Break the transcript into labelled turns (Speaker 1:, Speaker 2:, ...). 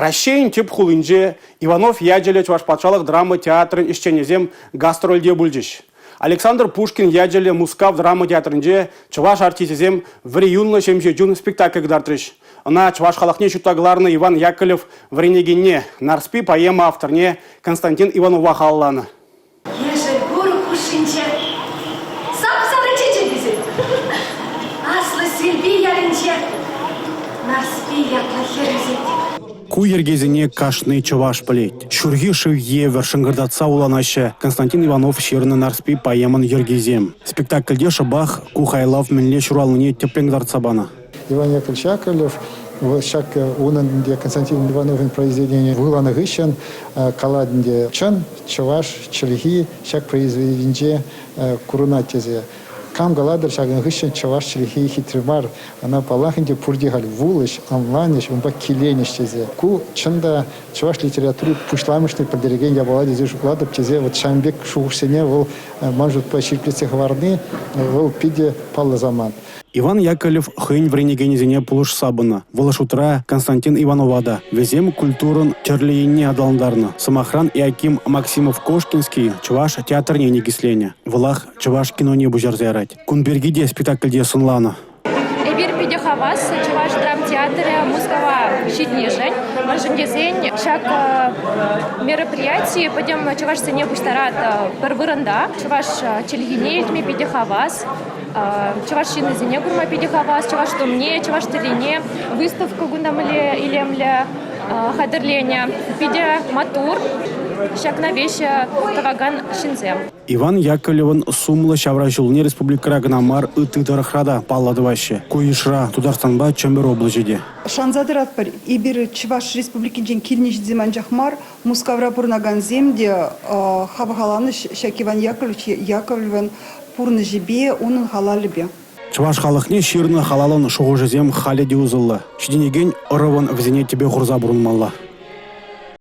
Speaker 1: Раҫҫейӗн тӗп хулинче Иванов ячӗллӗ Чӑваш патшалӑх драма театрӗн ӗҫченӗсем гастрольте пулчӗҫ. Александр Пушкин ячӗллӗ Мускав драма театрӗнче чӑваш артисчӗсем «Вӗри юнлӑ ҫемҫе чун» спектакль кӑтартрӗҫ. Ӑна чӑваш халӑхне ҫутта кӑларнӑ Иван Яковлев вӗренекенне, «Нарспи» поэма авторне Константин Иванова халалланӑ.
Speaker 2: Ешӗл курӑк хушшинче сап-сарӑ чечек ӳсет. Аслӑ Силпи ялӗнче Нарспи ятлӑ хӗр ӳсет.
Speaker 1: Ку йӗркесене кашни чӑваш пӗлет. Ҫурхи шыв евӗр шӑнкӑртатса вуланаҫҫӗ Константин Иванов ҫырнӑ «Нарспи» поэмӑн йӗркисем. Спектакльте шӑпах ку хайлав мӗнле ҫуралнине тӗплӗн кӑтартса панӑ.
Speaker 3: Иван Яковлевич Яковлев ҫак унӑн ӗнтӗ Константин Ивановӑн произведенине вуланӑ хыҫҫӑн калать ӗнтӗ чӑн чӑваш чӗлхи ҫак произведенинче курӑнать тесе. Кам калатӑр ҫакӑн хыҫҫӑн чӑваш чӗлхи хитре мар, ӑна паллах ӗнтӗ пурте халь вулӗҫ, ӑнланӗҫ, унпа киленӗҫ тесе. Ку чӑн та чӑваш литератури пуҫламӑшне пӗлтерекен япала тесе шутлатӑп тесе вот ҫавӑн пек шухӑшсене вӑл ман шутпа ҫирӗплетсе хӑварни вӑл питӗ паллӑ самант.
Speaker 1: Иван Яковлев хӑйӗн вӗренекенӗсене пулӑшса пынӑ. Вӑл шутра Константин Иванова та. Вӗсем культурӑн тӗрлӗ енне аталантарнӑ. Сӑмахран, Иаким Максимов-Кошкинский чӑваш театрне никӗсленӗ. Вӑлах чӑваш киноне пуҫарса ярать. Кун пирки те спектакльте сӑнланӑ.
Speaker 4: Эпир питӗ хавас Чӑваш драмтеатрӗ Мускава ҫитнишӗн. Мӗншӗн тесен ҫак мероприяти пӗтӗм чӑвашсене пуҫтарать пӗр вырӑнта. Чӑваш чӗлхине илтме питӗ хавас. Чӑваш ҫыннисене курма питӗ хавас, чӑваш тумне, чӑваш тӗррине. Выставка кунта мӗнле илемлӗ хатӗрленӗ. Питӗ маттур ҫакна веҫ тӑвакан ҫынсем.
Speaker 1: Иван Яковлевӑн сумлӑ ҫавра ҫулне республикӑра кӑна мар, ытти тӑрӑхра та паллӑ тӑваҫҫӗ. Ку йышра Тутарстанпа Чӗмпӗр облаҫӗ те.
Speaker 5: Шанса тӑратпӑр, эпир Чӑваш Республикинчен килнӗ ҫынсем анчах мар, Мускавра пурӑнакансем те хавхаланӗҫ ҫак Иван Яковлевич Яковлевӑн пурнӑҫӗпе, унӑн халалӗпе.
Speaker 1: Чӑваш халӑхне ҫырнӑ халалӑн шухӑшӗсем халӗ те усӑллӑ. Ҫитӗнекен ӑрӑвӑн вӗсене тӗпе хурса пурӑнмалла.